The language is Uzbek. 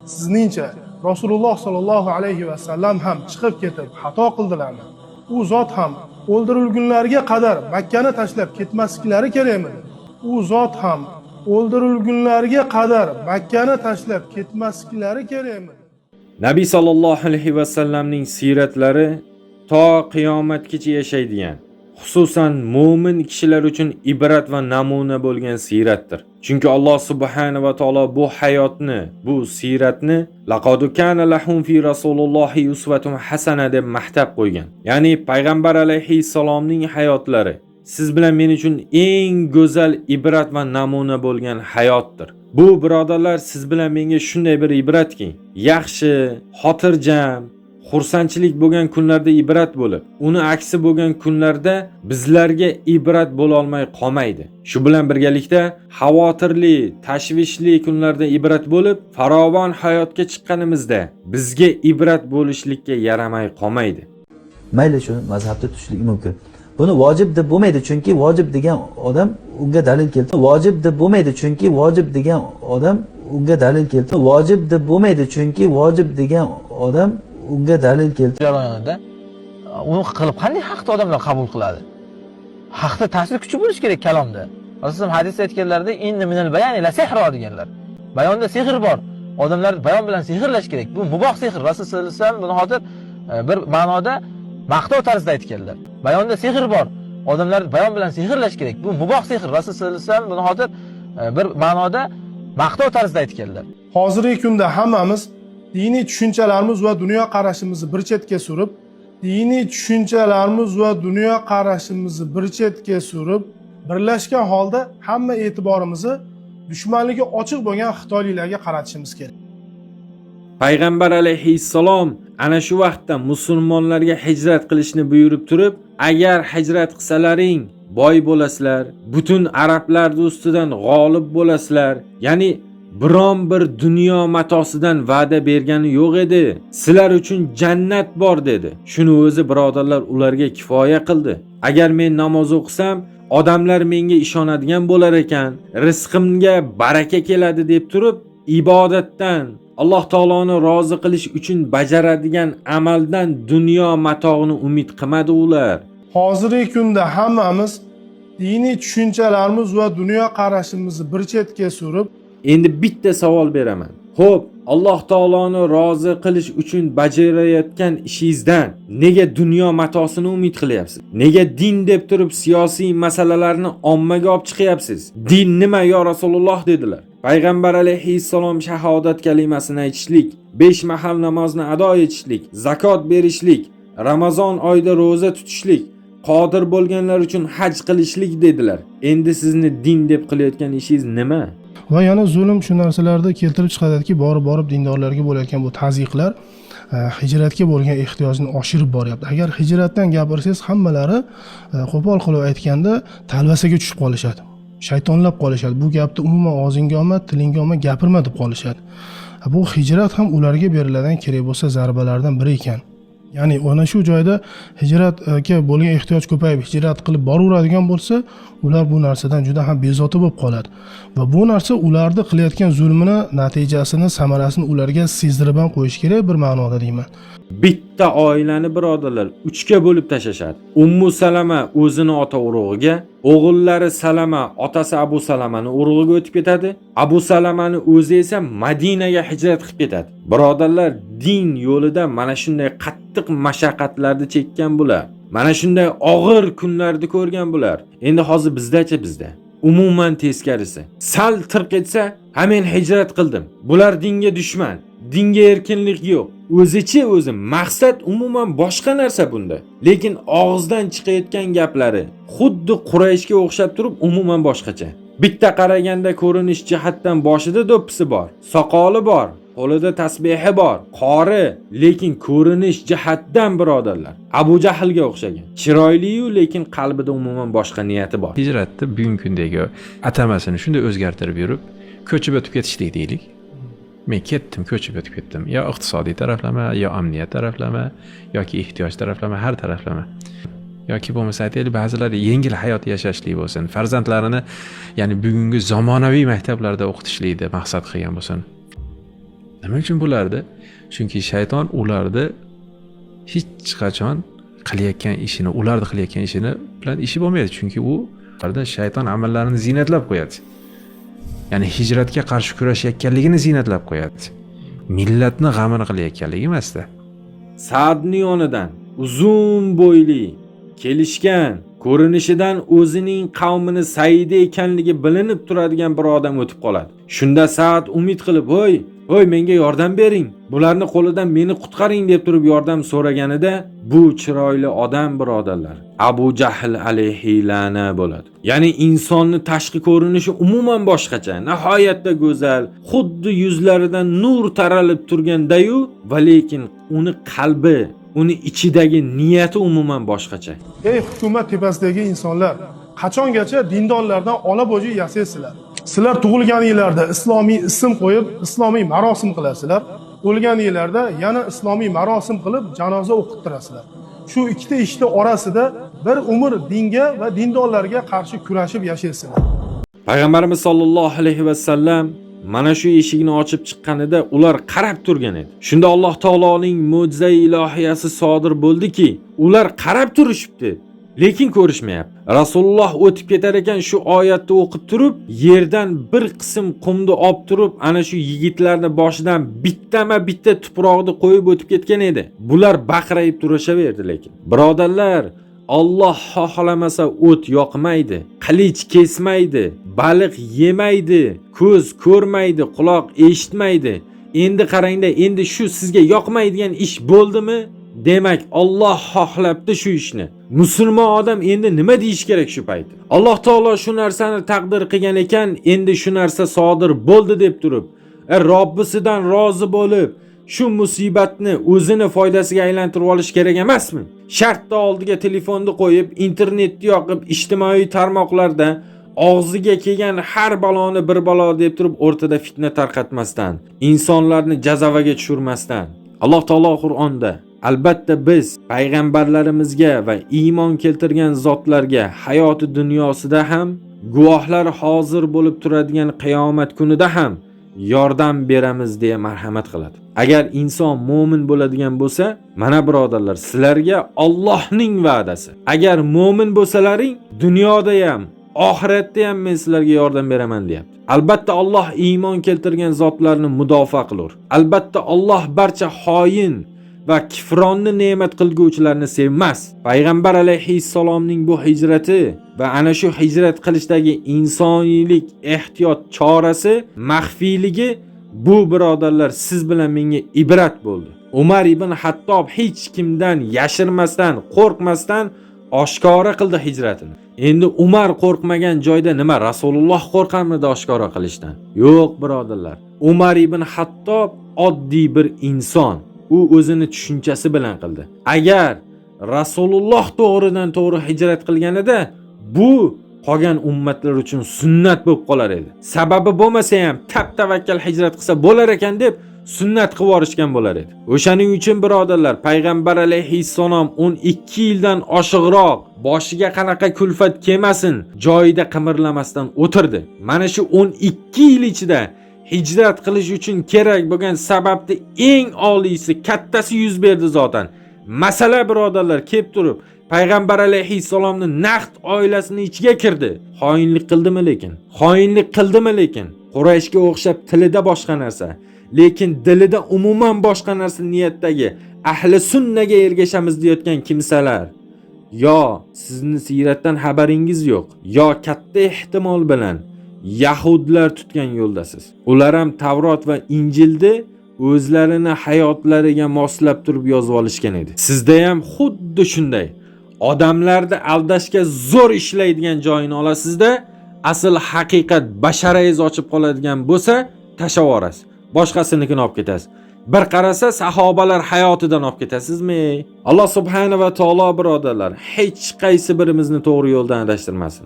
Sizningcha, Rasululloh sollallohu alayhi vasallam ham chiqib ketib xato qildilarmi? U zot ham o'ldirilgunlariga qadar Makkani tashlab ketmasliklari kerakmidi? U zot ham o'ldirilgunlariga qadar Makkani tashlab ketmasliklari kerakmidi? Nabiy sollallohu alayhi vasallamning siyratlari to qiyomatgacha yashaydigan, xususan mo'min kishilar uchun ibrat va namuna bo'lgan siyratdir. Chunki Alloh subhanahu va taolo bu hayotni, bu siyratni laqad kana lahum fi rasulullohi usvatun hasana deb maqtab qo'ygan. Ya'ni payg'ambar alayhissalomning hayotlari siz bilan men uchun eng go'zal ibrat va namuna bo'lgan hayotdir. Bu, birodarlar, siz bilan menga shunday bir ibratki, yaxshi, xotirjam, xursandchilik bo'lgan kunlarda ibrat bo'lib, uni aksi bo'lgan kunlarda bizlarga ibrat bo'la olmay qolmaydi. Shu bilan birgalikda xavotirli, tashvishli kunlarda ibrat bo'lib, farovon hayotga chiqqanimizda bizga ibrat bo'lishlikka yaramay qolmaydi. Mayli, shu mazhabda tutishlik mumkin. Buni vojib deb bo'lmaydi, chunki vojib degan odam unga dalil keldi. Vojib deb bo'lmaydi, chunki vojib degan odam unga dalil keldi. Vojib deb bo'lmaydi, chunki vojib degan odam unga dalil keldi. Jarayonida uni qilib qanday haqni odamlar qabul qiladi? Haqda ta'sir kuchi bo'lishi kerak kalomda. Rasululloh hadisda aytganlarida: "Inna minal bayani la sihra" deganlar. Bayonda sehr bor. Odamlar bayon bilan sehrlash kerak. Bu muboh sehr. Rasululloh sollallohu alayhi vasallam buni hozir bir ma'noda maqtov tarzida aytganlar. Bayonda sehr bor. Odamlar bayon bilan sehrlash kerak. Bu muboh sehr. Rasululloh sollallohu alayhi vasallam buni hozir bir ma'noda maqtov tarzida aytganlar. Hozirgi kunda hammamiz diniy tushunchalarimiz va dunyo qarashimizni bir chetga surib, diniy tushunchalarimiz va dunyo qarashimizni bir chetga surib, birlashgan holda hamma e'tiborimizni dushmanligi ochiq bo'lgan xitoyliklarga qaratishimiz kerak. Payg'ambar alayhissalom ana shu vaqtda musulmonlarga hijrat qilishni buyurib turib, agar hijrat qilsalaring, boy bo'lasizlar, butun arablarni ustidan g'olib bo'lasizlar, ya'ni biron bir dunyo matosidan va'da bergani yo'q edi. Sizlar uchun jannat bor dedi. Shuni o'zi, birodarlar, ularga kifoya qildi. Agar men namoz o'qisam, odamlar menga ishonadigan bo'lar ekan, rizqimga baraka keladi deb turib, ibodatdan, Alloh taoloni rozi qilish uchun bajaradigan amaldan dunyo matog'ini umid qilmadi ular. Hozirgi kunda hammamiz diniy tushunchalarimiz va dunyo qarashimizni bir chetga surib, Endi bitta savol beraman. Xo'p, Alloh taoloni rozi qilish uchun bajarayotgan ishingizdan nega dunyo matosini umid qilyapsiz? Nega din deb turib siyosiy masalalarni ommaga olib chiqyapsiz? Din nima, yo Rasululloh dedilar. Payg'ambar alayhissalom shahodat kalimasini aytishlik, 5 mahal namozni ado etishlik, zakot berishlik, Ramazon oyida ro'za tutishlik, qodir bo'lganlar uchun haj qilishlik dedilar. Endi sizni din deb qilayotgan ishingiz nima? Va yana zulm shu narsalarda keltirib chiqaradiki, borib borib dindorlarga bo'layotgan bu tazyiqlar hijratga bo'lgan ehtiyojni oshirib boryapti. Agar hijratdan gapirsangiz, hammalari qo'pol qilib aytganda talvasaga tushib qolishadi, shaytonlab qolishadi. Bu gapni umuman og'zingga olma, tilingga olma, gapirma deb qolishadi. Bu hijrat ham ularga beriladigan kerak bo'lsa zarbalardan biri ekan. Ya'ni ana shu joyda hijratga bo'lgan ehtiyoj ko'payib, hijrat qilib boraveradigan bo'lsa, ular bu narsadan juda ham bezovta bo'lib qoladi va bu narsa ularni qilayotgan zulmini natijasini, samarasini ularga sezdirib ham qo'yish kerak bir ma'noda deyman. Bitta oilani, birodarlar, uchga bo'lib tashlashadi. Ummu Salama o'zini ota urug'iga, o'g'illari Salama otasi Abu Salamani urug'iga o'tib ketadi. Abu Salamani o'zi esa Madinaga hijrat qilib ketadi. Birodarlar, din yo'lida mana shunday qattiq mashaqqatlarni chekkan bular. Mana shunday og'ir kunlarni ko'rgan bular. Endi hozir bizdacha, bizda umuman teskarisi. Sal tirq etsa, "Ha, men hijrat qildim. Bular dinga dushman. Dinga erkinlik yo'q." O'zichi o'zi maqsad umuman boshqa narsa bunda. Lekin og'izdan chiqayotgan gaplari xuddi Qurayshga o'xshab turib, umuman boshqacha. Bitta qaraganda ko'rinish jihatdan boshida do'ppisi bor, soqoli bor, qo'lida tasbehi bor, qori, lekin ko'rinish jihatdan, birodarlar, Abu Jahlga o'xshagan. Chiroyli-yu, lekin qalbida umuman boshqa niyati bor. Hijratni bugungi kundagi atamasini shunday o'zgartirib yurib, ko'chib o'tib ketishlik deylik. Men ketdim, ko'chib o'tib ketdim, yo iqtisodiy taraflama, yo amniyat taraflama, yoki ehtiyoj taraflama, har taraflama, yoki bo'lmasa, aytaylik, ba'zilar yengil hayot yashashlik bo'lsin, farzandlarini, ya'ni bugungi zamonaviy maktablarda o'qitishlikni maqsad qilgan bo'lsin. Nima uchun bo'lardi? Chunki shayton ularni hech qachon qilayotgan ishini, ularni qilayotgan ishini bilan ishi bo'lmaydi, chunki u ularda shayton amallarini ziynatlab qo'yadi. Ya'ni hijratga qarshi kurashayotganligini ziynatlab qo'yadi. Millatni g'amini qilayotganligi emasda. Sa'dni yonidan uzun bo'yli, kelishgan, ko'rinishidan o'zining qavmini sayyidi ekanligi bilinib turadigan bir odam o'tib qoladi. Shunda Sa'd umid qilib, "Voy, voy, menga yordam bering. Bularni qo'lidan meni qutqaring" deb turib yordam so'raganida, bu chiroyli odam, birodarlar, Abu Jahl alayhi la'na bo'ladi. Ya'ni insonni tashqi ko'rinishi umuman boshqacha, nihoyatda go'zal, xuddi yuzlaridan nur taralib turganda-yu, va lekin uni qalbi, uni ichidagi niyati umuman boshqacha. Ey hukumat tepasidagi insonlar, qachongacha dindorlardan ola bo'ji yasaysizlar? Sizlar tug'ilganinglarda islomiy ism qo'yib, islomiy marosim qilasizlar. O'lganinglarda yana islomiy marosim qilib janoza o'qittirasizlar. Shu ikkita ishni orasida bir umr dinga va dindorlarga qarshi kurashib yashaysizlar. Payg'ambarimiz sollallohu alayhi vasallam mana shu eshikni ochib chiqqanida ular qarab turgan edi. Shunda Alloh taoloning mo'jizai ilohiyasi sodir bo'ldiki, ular qarab turishibdi, lekin ko'rishmayapti. Rasululloh o'tib ketar ekan, shu oyatni o'qib turib, yerdan bir qism qumni olib turib, ana shu yigitlarni boshidan bittama bitta tuproqni qo'yib o'tib ketgan edi. Bular baqrayib turishaverdi lekin. Birodarlar, Alloh xohlamasa o't yoqmaydi, qilich kesmaydi, baliq yemaydi, ko'z ko'rmaydi, quloq eshitmaydi. Endi qarangda, endi shu sizga yoqmaydigan ish bo'ldimi? Demak, Alloh xohlabdi shu ishni. Musulmon odam endi nima deyish kerak shu payt? Alloh taolo shu narsani taqdir qilgan ekan, endi shu narsa sodir bo'ldi deb turib, Robbisidan rozi bo'lib, shu musibatni o'zini foydasiga aylantirib olish kerak emasmi? Shartta oldiga telefonni qo'yib, internetni yoqib, ijtimoiy tarmoqlarda og'ziga kelgan har baloni bir balo deb turib o'rtada fitna tarqatmasdan, insonlarni jazavaga tushirmasdan, Alloh taolo Qur'onda: "Albatta biz payg'ambarlarimizga va iymon keltirgan zotlarga hayoti dunyosida ham, guvohlar hozir bo'lib turadigan qiyomat kunida ham yordam beramiz" deya marhamat qiladi. Agar inson mo'min bo'ladigan bo'lsa, mana birodarlar, sizlarga Allohning va'dasi. Agar mo'min bo'lsalaring, dunyoda ham, oxiratda ham men sizlarga yordam beraman deyapti. Albatta Alloh iymon keltirgan zotlarni mudofaa qilur. Albatta Alloh barcha xoin va kifronni ne'mat qilguvchilarni sevmas. Payg'ambar alayhissalomning bu hijrati va ana shu hijrat qilishdagi insoniylik ehtiyot chorasi, maxfiyligi bu, birodarlar, siz bilan menga ibrat bo'ldi. Umar ibn Hattob hech kimdan yashirmasdan, qo'rqmasdan oshkora qildi hijratini. Endi Umar qo'rqmagan joyda nima Rasululloh qo'rqarmidi oshkora qilishdan? Yo'q, birodarlar. Umar ibn Hattob oddiy bir inson. U o'zini tushunchasi bilan qildi. Agar Rasululloh to'g'ridan to'g'ri hijrat qilganida, bu qolgan ummatlar uchun sunnat bo'lib qolar edi. Sababi bo'lmasa ham tap tavakkal hijrat qilsa bo'lar ekan deb sunnat qilib yuborishgan bo'lar edi. O'shaning uchun, birodarlar, payg'ambar alayhissalom 12 yildan oshiqroq boshiga qanaqa kulfat kelmasin, joyida qimirlamasdan o'tirdi. Mana shu 12 yil ichida hijrat qilish uchun kerak bo'lgan sababni eng oliysi, kattasi yuz berdi zotan. Masala, birodarlar, kelib turib payg'ambar alayhissalomni naqd oilasini ichiga kirdi. Xoinlik qildimi lekin? Xoinlik qildimi lekin? Qurayshga o'xshab tilida boshqa narsa, lekin dilida umuman boshqa narsa niyatdagi ahli sunnaga ergashamiz deyotgan kimsalar, yo sizni siyratdan xabaringiz yo'q, yo katta ehtimol bilan yahudlar tutgan yo'ldasiz. Ular ham Tavrot va Injilni o'zlarini hayotlariga moslab turib yozib olishgan edi. Sizda ham xuddi shunday. Odamlarni aldashga zo'r ishlaydigan joyini olasizda, asl haqiqat basharangiz ochib qoladigan bo'lsa, tashlab yuborasiz. Boshqasinikini olib ketasiz. Bir qarasa sahobalar hayotidan olib ketasizmi? Alloh subhanahu va taolo, birodarlar, hech qaysi birimizni to'g'ri yo'ldan adashtirmasin.